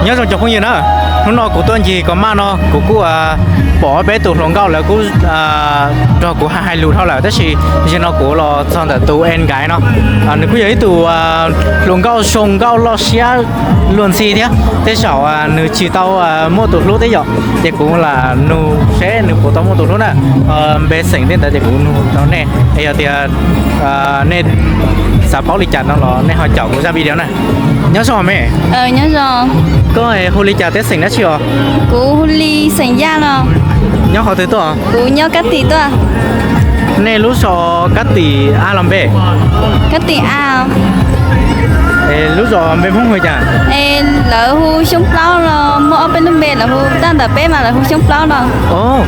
Nyob zoo cov phooj ywg na, hnub no kuv tuaj ncig Kom Maj no kuv kuj pom ob peb tus hluas nkauj lawv kuj nrog kuv hais lus dhau lawm, tab sis zaum no kuv los txog ntawm tus en nkaiv no. Nws kuj yog ib tug hluas nkauj zoo nkauj loj siab luag ntxhi thiab, tej zaum nws tsis tau muaj tus hlub thiab yom, ces kuv lam nug seb nws puas tau muaj tus hlub na. Npe xeem tej ntawd ces kuv nug rau nej, es yog tias nej xav paub li cas no los nej ho caum kuv zaj video na. Nyob zoo me. Koj hu li cas thiab xeem dab tsi os? Kuv hu li xeem Yaj no. Nyob qhov twg tuaj? Kuv nyob Kab Tim tuaj. Nej lub zos Kab Tim A los B? Kab Tim A. Lub zos npe Hmoob hu cas? Lawv hu Xyoob Plaub no, muaj ob peb lub npe, lawv hu tag ntawm peb mas lawv hu Xyoob Plaub no.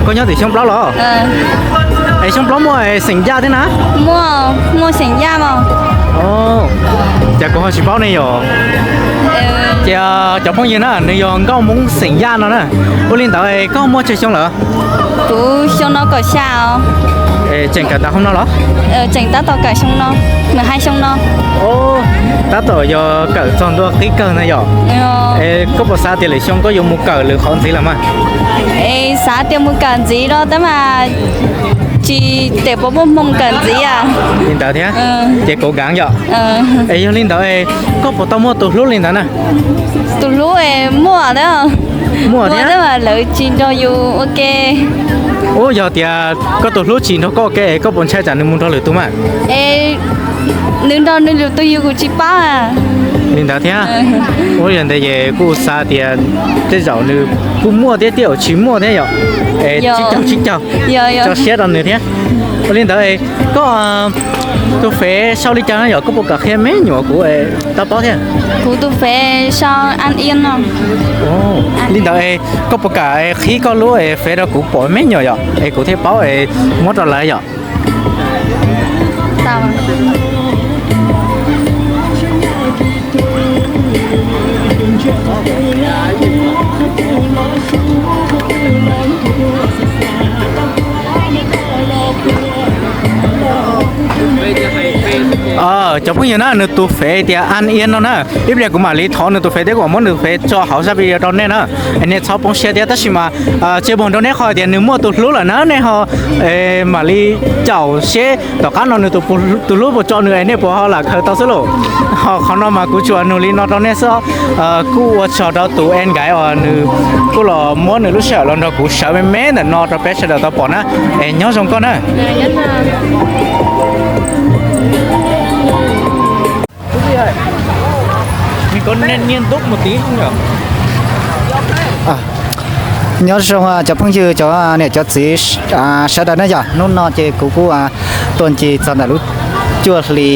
Koj nyob tim Xyoob Plaub los? Es Xyoob Plaub muaj xeem Yaj thiab na? Muaj, muaj xeem Yaj no. Cas kuv ho tsis paub ne yom? Ces cov phooj ywg na, nws yog nkauj Hmoob xeem Yaj no na. Ua li ntawd koj muaj tsawg xyoo lawm? Kuv xyoo no kaum xya os. Tseem kawm ntawv hoob no los? Tseem tab tom kawm xyoo no, mus hais xyoo no. Tab tom yog kawm txog ntua qib kawg ntag yom? Koj puas xav tias lwm xyoo koj yuav mus kawm lwm qhov ntxiv lawm mas? Xav tias mus kawm ntxiv los tab mas tsis, tias puas muaj hmoo kawm ntxiv a. Li ntawd thiab, ces kuv kav yom. Es yog li ntawd, koj puas tau muaj tus hlub li ntawd na? Tus hlub muaj thiab. Muaj thiab, lawv tsis nrog yus ua ke. Ub, yog tias koj tus hlub tsis nrog koj ua ke, koj puas ntshai tsam nws mus nrog lwm tus mas? Nws nrog nws lwm tus yus kuj tsis paub. Li ntawd thiab. Ub, yog ntawd ces kuj xav tias tej zaum nws kuj muaj thiab, tej zaum tsis muaj thiab yom. Sib caug sib caug, tso siab rau nws thiab. Ua li ntawd, koj tus fev sau li cas no yom? Koj puas kam qhia me nyuam kuv tau paub thiab? Kuv tus fev sau An Iab no. Li ntawd, koj puas kam qhib koj lub fev rau kuv pom me nyuam yom, es kuv thiaj paub muab rau lawv yom? Cov phooj ywg na, nws tus fev tias An Iab no na, ib pliag kuv mam li thov nws tus fev thiab kuv mam muab nws tus fev tso hauv zaj video rau nej na. Nej txhob poob siab thiab, tab sis mas tsis pom rau neb qhov tias nws muaj tus hlub lawm na, nej ho mam li caum seb tom qab no nws tus hlub puas tso nws, es nej puas ho lam khaws tau xwb lauj. Ho qhov no mas kuv tsuas nug li no rau nej xwb. Kuj ua tsaug rau tus en nkaiv uas nws kuj los muab nws lub sij hawm los nrog kuv sawv me me ntawm no rau peb sawv daws tau pom na. Es nyob zoo koj na. Nyob zoo cov phooj ywg, cov niam cov txiv sawv daws na yom. Hnub no ces kuv kuj tuaj ncig txog ntawm lub cuaj hli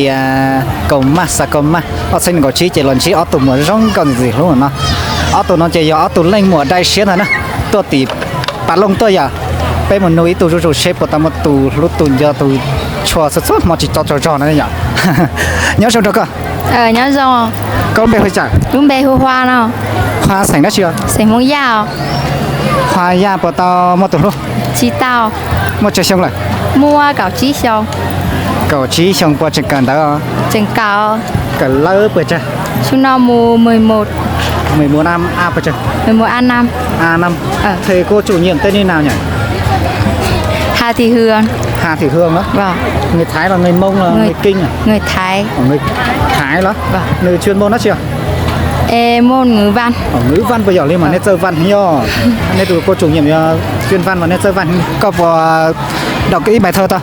kaum maj, xav kaum maj ob txhiab nees nkaum tsib ces los ntsib ob tug muam zoo nkauj ntxim ntxim hlub no. Ob tug no ces yog ob tug leej muam dai siab ntag na, tuaj tim Pas Looj tuaj yom. Peb mus nug ib tug zuj zus seb puas tau muaj tus hlub tus nco tus tshua txhua txhua hmo tsis tau tsaug zog no yom. Nyob zoo rau koj. Nyob zoo. Koj lub npe hu li cas? Lub npe hu Hua no. Hua xeem dab tsi os? Xeem Hmoob Yaj os. Hua Yaj puas tau muaj tus hlub? Tsis tau. Muaj tsawg xyoo lawm? Muaj kaum tsib xyoo. Kaum tsib xyoo puas tseem kawm ntawv os? Tseem kawm. Kawm lawv puas tsawg? Xyoo no mus mười một. Mười một năm, A puas tsawg? Mười một A năm. A năm. Thầy cô chủ nhiệm tên như nào nhỉ? Hà Thị Hường. Hà Thị Hường đó. Vâng. Người Thái là người Mông là người Kinh à? Người Thái. Ồ, người Thái đó. Vâng. Người chuyên môn đó chị ạ? Ê, môn ngữ văn. Ồ, ngữ văn bây giờ lên mà nét thơ văn nhá. Nét tụi cô chủ nhiệm chuyên văn mà nét thơ văn. Koj puas đọc cái ít bài thơ ta?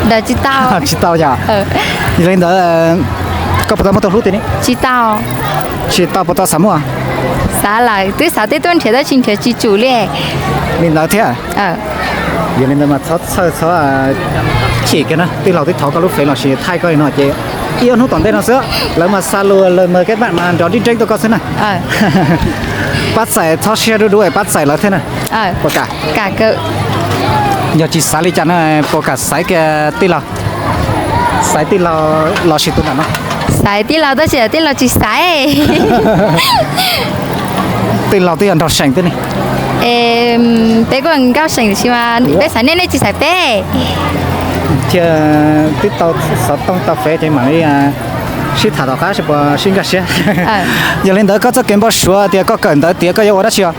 Đọc tsis tau. Tsis tau yog? Yog li ntawd, koj puas tau muaj tus hlub tiag ne? Tsis tau. Tsis tau puas tau xav muaj? Xav lawm, twb xav twb tuaj nrhiav tab sis nrhiav tsis tsum li. Li ntawd thiab. Yog li ntawd mas txhob txhawj txhob chim kiag na, tij laug twb thov koj lub fev los sis thaij koj li no ces ib ob hnub tom ntej no xwb lawv mas xa lus lawv mas kev mam mas nrov nrib nreeb tuaj koj xwb na. Pab txais, txhob siab dub dub es pab txais lawv thiab na. Puas kam? Yog tsis xaiv li cas no puas kam xaiv kiag tij laug? Xaiv tij laug los sis tus ntawm no? Xaiv tij laug tab sis tij laug tsis xaiv. Tij laug twb yog nraug seem twb ne. Peb kuj nkauj seem tab sis mas peb xaiv nej, nej tsis xaiv peb. Thiaj twb tau xov tooj tau fev ces mam li Sib tham tom qab seb puas sib nkag siab. Yog li ntawd koj txoj kev npau suav tias koj kawm ntawv tiav koj yuav ua dab tsi os?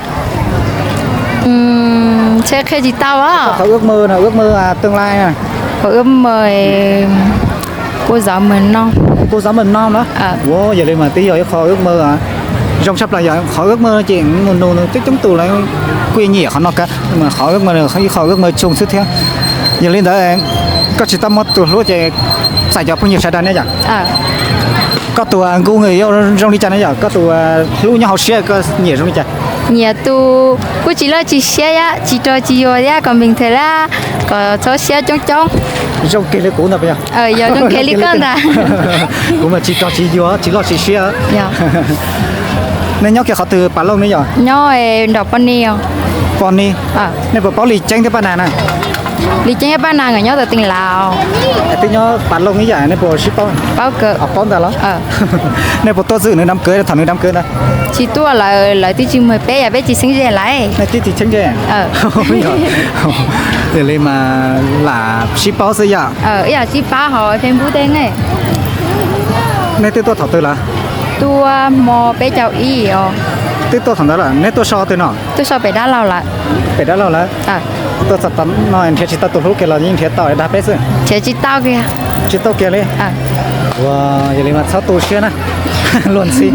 Qhia tsis tau. Qhov ước mơ no, ước mơ tương lai. Qhov ước mơ cô giáo mầm non. Cô giáo mầm non na. Ua yog li mas twb yog ib qho ước mơ zoo tshaj plaws, yog qhov ước mơ ces mus nug nws coob coob tus lawv kuj nyiam qhov no kawg, qhov ước mơ ib qho ước mơ chung xwb thiab. Yog li ntawd koj tsis tau muaj tus hlub ces txais cov phooj ywg sawv daws ne yom. Koj tus nku nws yuav zoo li cas ne yom, koj tus hlub nyob hauv siab koj nyiam zoo li cas? Nyiam tus kuj tsis loj tsis siab, tsis rog tsis yuag thiab, kom bình thường lab, kom txhob siab coob coob. Zoo kiag li kuv ntag puas yog? Yog zoo kiag li koj ntag. Kuv mas tsis rog tsis yuag tsis loj tsis siab. Nej nyob kiag qhov twg, Pas Looj ne yom? Nyob nram Poj Ni. Poj Ni. Nej puas paub Lis Ceeb thiab Paj Nas na? Lis Ceeb thiab Paj Nas nkawd nyob tom Teem Lav. Twb nyob Pas Looj ib yam, nej puas sib paub? Paub kawg. Paub ntag los? Nej puas tuaj txwm nws đám cưới thaum nws đám cưới ntawd? Tsis tuaj, lawv twb tsis muag peb, yog peb tsis xeeb ze lawv. Nej twb tsis xeeb ze. Yog li mas lam sib paub xwb yom. Ib yam sib paub hauv Facebook tej ne. Nej twb tuaj thaum twg lawm? Tuaj hmo peb caug ib os. Twb tuaj thaum ntawd lawm, neb tuaj so twg no? Tuaj so pem dab laug lawm. Pem dab laug lawm. Tuaj txog tom no nrhiav tsis tau tus hlub kiag los yeej nrhiav tau dag peb xwb? Nrhiav tsis tau kiag. Tsis tau kiag li. Ua yog li mas txhob tu siab na. Luag ntxhi,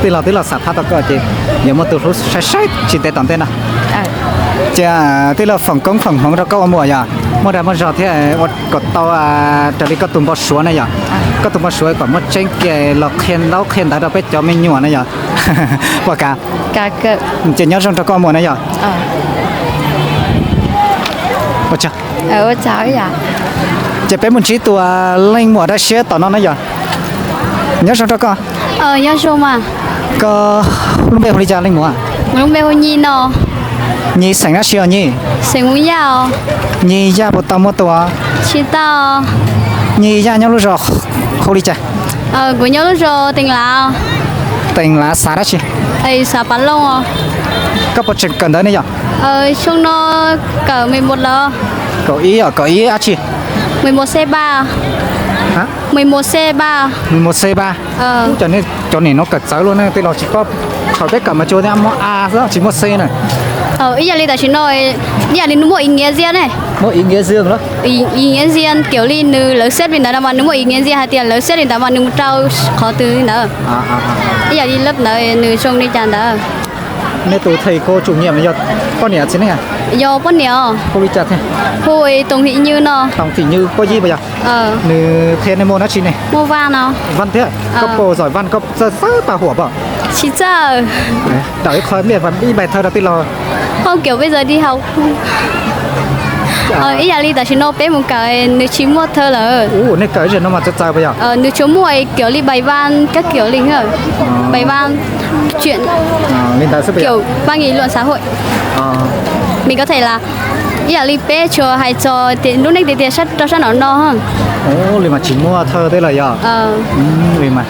tij laug twb los xam phaj tau koj ces yuav muaj tus hlub saib saib tsis ntev tom ntej no. Ces tij laug foom koob foom hmoov rau koj ua muam yog muaj dag muaj zog thiab ua kom tau raws li koj tus npau suav na yom. Koj tus npau suav kom muaj tseeb kiag los qhia ntaub qhia ntawv rau peb cov me nyuam na yom. Puas kam? Ces nyob zoo rau koj muam na yog. Ces peb mus ntsib tus leej muam dab siab tom no na yog. Nyob zoo rau koj. Koj lub npe hu li cas leej muam? Nyi xeem dab tsi os Nyi? Nyi Yaj puas tau muaj tus? Nyi Yaj nyob lub zos hu li cas? Teem Lav xav dab tsi? Koj puas tseem kawm ntawv ne yom? Xyoo no kawm mười một lawm. Kawm ib os, kawm ib dab tsi? Mười một C ba. Cov niam no kawm txawv luaj ne, tej laus tsis paub. Thaum peb kawm mas tsuas muaj A xwb tsis muaj C na. Ib yam li tam sim no, ib yam li nws muaj ý nghĩa riêng ne. Muaj ý nghĩa riêng los? Ý nghĩa riêng kiểu li nws lawv xếp li ntawd no mas nws muaj ý nghĩa riêng hais tias lawv xếp li ntawd mas nws mus rau qhov twg li ntawd. Ib yam li lớp ntawd nws zoo li cas ntawd. Nej tus thầy cô chủ nhiệm yog poj niam txiv neej? Yog poj niam. Hu li cas thiab? Hu Toom Thim Nyw no. Toom Thim Nyw poj yib puas yog? Nws qhia nej môn dab tsi ne? Môn văn no. Văn thiab? Koj puas giỏi văn, koj txawj txawj tau huam pom? Tsis txawj. Đọc ib qho ib bài thơ rau tij laug. Không, kiểu bây giờ đi học. Ib yam li tam sim no peb mus kawm nws tsis muaj thơ lawm. Nej kawm ib zaug no mas txawj txawj puas yog? Nws tsuas muaj kiểu li bài văn các kiểu li, bài văn, chuyện, kiểu văn nghệ luận xã hội. Mình có thể là ib yam li peb tsuas hais txog lub neej tiag tiag rau sab nraum no. Li mas tsis muaj thơ tej lawm yog? Li mas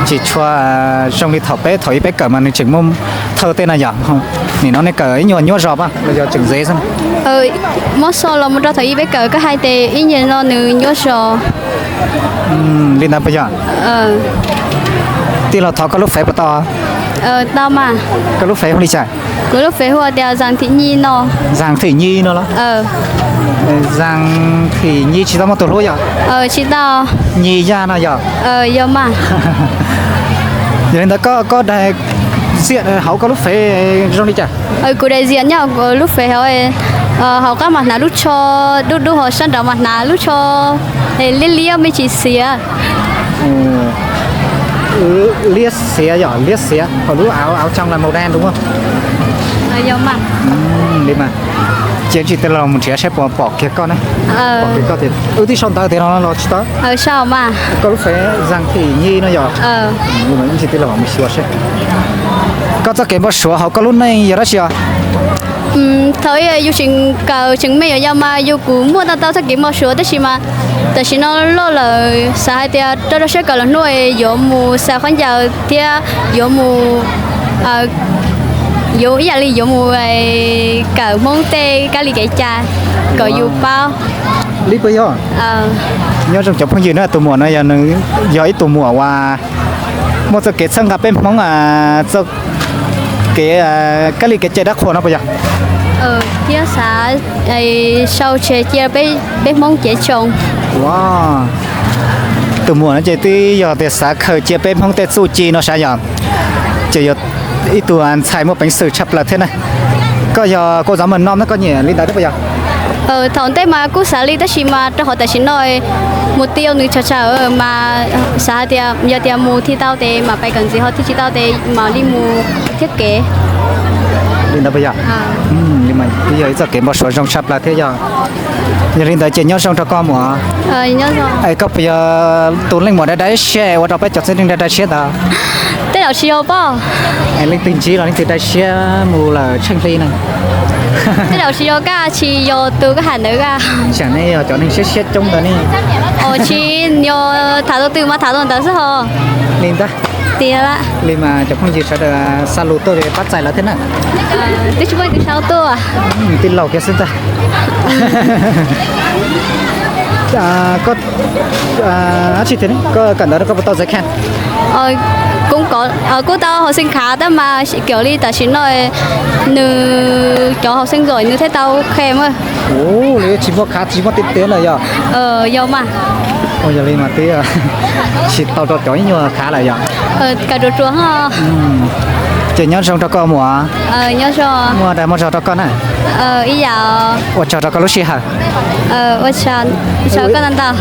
tsis tshua zoo li thaum peb, thaum ub peb kawm mas nws tseem muaj thơ tej no yog? Nim no nej kawm ib nyuag nyuaj zog pab los yog tseem ntxeev xwb? Mob xo los mus rau thaum ub peb kawm koj hais tias ib nyuag no nws nyuaj zog. Li ntawd puas yog? Tij laug thov koj lub fev puas tau? Tau mas. Koj lub fev hu li cas? Kuv lub fev hu tias Zas Thim Nyi no. Zas Thim Nyi no los? Zas Thim Nyi tsis tau muaj tus hlub yog? Tsis tau. Nyi Yaj no yog? Yog mas. Yog li ntawd koj, koj daim ziam hauv koj lub fev zoo li cas? Kuv daim ziam nyob lub fev hauv, hauv qab mas hnav lub tsho dub dub, hauv sab nraud mas hnav lub tsho liab liab me ntsis xiav. Liab xiav yog liab xiav, hauv lub áo, áo trong là màu đen đúng không? Li mas, cia ntsis tej laus mus nrhiav saib puas pom kiag koj ne. Pom kiag koj tias wb twb sau ntawv tias no los tsis tau. Koj lub fev Zas Thim Nyi no yog? Ntsis tej laus mus xyuas seb. Koj txoj kev npau suav hauv koj lub neej yog dab tsi os? Thaum yus tseem kawm tseem me yuav yau mas yus kuj muaj tau tau txoj kev npau suav tab sis mas tam sim no loj lawm xav hais tias rau rau siab kawm los hnub yuav mus xav khaub ncaws thiab yuav mus, yuav ib yam li yuav mus kawm Hmoob tej kab li kev cai kom yus paub. Li puas yog? Nyob zoo cov phooj ywg na, tus muam no yog nws yog ib tug muam uas muaj txoj kev txhawb nqa peb Hmoob txoj kev kab li kev cai dab qhuas no puas yog? Thiab xav sau tseg cia peb Hmoob cev tsoo. Ua, tus muam no ces twb yog tias xav khaws cia peb Hmoob tej txuj ci no sav yog, ces yog ib tug ntxhais muaj peev xwm tshaj plaws thiab na. Koj yog kua zov mos no na, koj nyiam li ntawd thiab puas yog? Thaum ntej mas kuj xav li tab sis mas rau qhov tam sim no mus ti nws tshav tshav mas xav hais tias yog tias mus thiaj tau tes mam pais kawm ntxiv, ho thiaj tsis tau tes mam li mus thiab kev. Li ntawd puas yog? Li mas twb yog ib txoj kev npau suav zoo tshaj plaws thiab yog. Yog li ntawd ces nyob zoo rau koj muam. Es koj puas yog tus leej muam dai dai siab ua rau peb cov txheeb neeg dai dai siab ntawd? Tej zaum tsis yog poj. Es leej twg ntsib los leej twg dai siab mus lawm tsheej hli na. Tej zaum tsis yog koj, tsis yog tus koj hais ntawd a. Tsam nej yog cov neeg siab siab coob ntawd ne. Tsis yog, tham tau twg mas tham tau ntawd xwb ho. Li ntag. Tiag. Li mas cov phooj ywg sawv daws xa lus tuaj pab txais lawv thiab na. Twb tsis muaj tus sau tuaj. Tij laug kiag xwb ntag. Koj, dab tsi tiag, koj kawm ntawv koj puas tau xaiv kha? Kuv, kuv tau hauv xeev khav tab mas kiag li tam sim no nws cov hauv xeev zom nws thiaj tau kha mas. Ua li tsis muaj khav tsis muaj tiag tiag na yog? Yog mas. Yog li mas twb tsis tau rau cov ib nyuag khav lawm yog? Kawm ruam ruam. Ces nyob zoo rau koj muam. Muaj dag muaj zog rau koj na. Ua tsaug rau koj lub sij hawm. Ua tsaug koj ntau.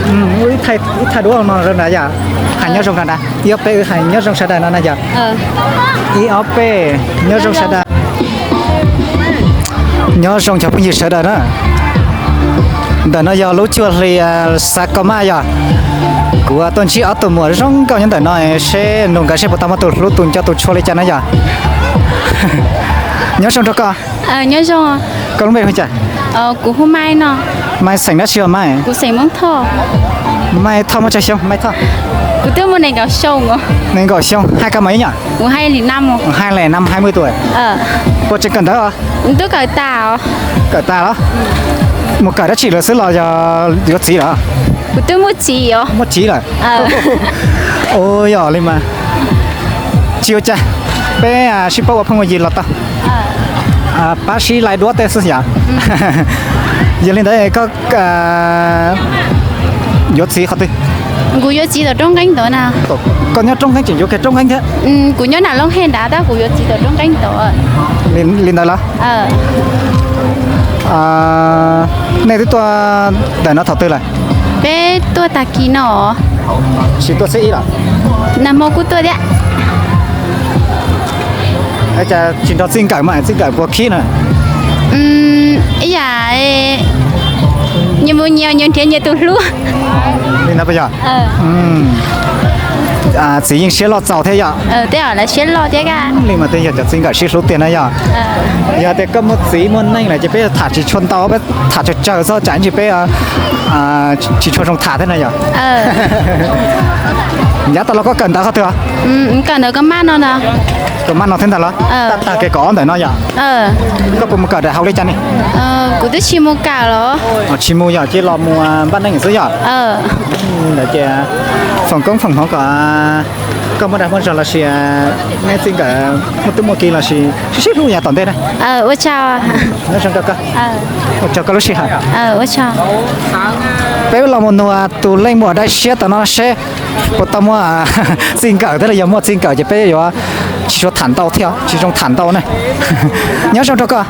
Ib thaij duab no rau nrad yom, hais nyob zoo nrad, ib ob peb wb hais nyob zoo sawv daws no na yom. Ib ob peb, nyob zoo sawv daws. Nyob zoo cov phooj ywg sawv daws na. Ntawm no yog lub cuaj hli xav koj maj yog. Kuv tuaj ntsib ob tug muam zoo nkauj nyob ntawm no seb nug nkawd seb puas tau muaj tus hlub tus nco tus tshua li cas na yog. Nyob zoo rau koj. Nyob zoo. Koj lub npe hu cas? Kuv hu Maiv no. Maiv xeem dab tsi os Maiv? Kuv xeem Hmoob Thoj. Maiv Thoj muaj tsawg xyoo Maiv Thoj? Kuv twb muaj nees nkaum xyoo. Nees nkaum xyoo, hais kab mos ib nyuag? Kuv hais li nam. Hais li nam hai mươi tuổi. Puas tseem kawm ntawv os? Twb kawm tas. Kawm tas los? Mus kawm dab tsi lawm xwb los yog yuav txiv lawm? Kuv twb muaj txiv os. Muaj txiv lawm. Ua yog li mas tsis ua cas, peb sib paub ua phooj ua ywg los tau, pab sib laij duab tej xwb yom. Yog li ntawd koj yuav txiv qhov twg? Kuv yuav txiv tom Roob Nqeeb ntawd na. Koj nyob Roob Nqeeb tseem yuav kiag Roob Nqeeb thiab? Kuv nyob Nam Looj Hej nrad tab kuv yuav txiv tom Roob Nqeeb ntawd. Li ntawd los? Nej twb tuaj ntawm no thaum twg lawm? Peb tuaj tag kis no. Tsis tuaj xib ib los? Nag hmo kuj tuaj thiab. Cas tsis nrog txij nkawm mas txij nkawm puas khib na? Ib yam nyias mus nyias, nyias nrhiav nyias tus hlub. Li ntawd puas yog? Txiv yeej siab loj txaus thiab yom? Tej zaum lawv siab loj thiab. Li mas twb yog cov txij nkawm sib hlub tiag na yom? Yog tias koj muaj txiv muaj neej lawm ces peb tham tsis tshua ntau, peb tham tsawg tsawg xwb tsam ntsis peb tsis tshua zoo tham thiab na yog? Yav tas los koj kawm ntawv qhov twg os? Kawm ntawv koj mab no. Kawm mab no thiab ntag los? Tag tag kev kaum ob ntawm no yom? Koj puas mus kawm daim hauv li cas ne? Kuv twb tsis mus kawm los. Tsis mus yog cia los mus npaj neej xwb yom? Ntawd ces foom koob foom hmoov kom koj muaj dag muaj zog los sis neb txij nkawm muaj tub muaj ki los sis sib sib hlub yav tom ntej na. Ua tsaug. Nyob zoo rau koj. Ua tsaug koj lub sij hawm. Peb los mus nug tus leej muam dai siab tom no seb puas tau muaj txij nkawm thiab los yog muaj txij nkawm ces peb yuav tsis tshua tham ntau thiab, tsis zoo tham ntau na. Nyob zoo rau koj.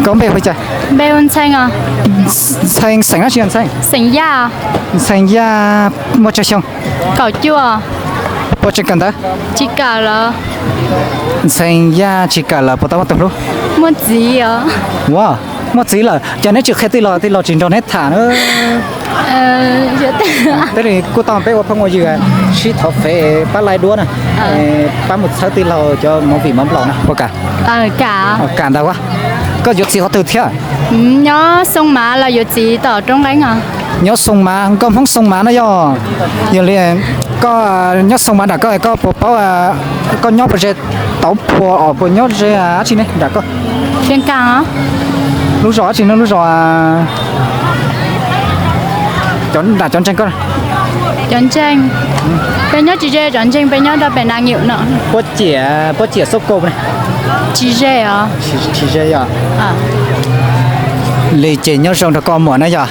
Koj npe hu li cas? Ntxhee, xeem dab tsi Ntxhee? Ntxhee Yaj, muaj tsawg xyoo? Kaum cuaj. Puas tseem kawm ntawv? Tsis kawm lawm. Ntxhee Yaj tsis kawm lawm puas tau muaj tus hlub? Muaj txiv os. Ua, muaj txiv lawm ces neb tsis qhia tij laug, tij laug tsis nrog neb tham na. Tej li kuj tau peb ua phooj ua ywg sib thov fem pab laij duab na, pab mus txhawb tij laug cov movie mov nplaum na puas kam? Kam ntag. Koj yuav txiv qhov twg thiab? Nyob Xoo Mav los yuav txiv tom Roob Nqeeb os. Nyob Xoo Mav, nkauj Hmoob Xoo Mav no yog. Yog li koj nyob Xoo Mav nram koj, koj puas paub, koj nyob puas ze Tauv Phuas os, puas nyob ze dab tsi ne nram koj? Lub zos dab tsi no, lub zos Cov ntseeg koj, cov ntseeg, peb nyob tsis ze cov ntseeg, peb nyob rau pem na nyum no. Puab ciam, puab ciam xub kaus ne? Tsis ze os. Tsis ze os. Li ces nyob zoo rau koj muam na yog.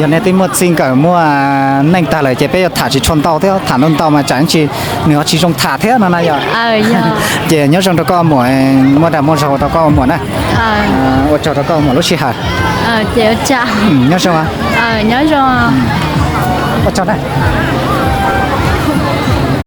Yog nej twb muaj txij nkawm muaj neej tag lawm ces peb yuav tham tsis tshua ntau thiab, tham ntau ntau mas tsam ntsis nws ho tsis zoo tham thiab no na yog. Ces nyob zoo rau koj muam, muaj dag muaj zog rau koj muam na. Ua tsaug rau koj muam lub sij hawm. Nyob zoo. Ua tsaug na.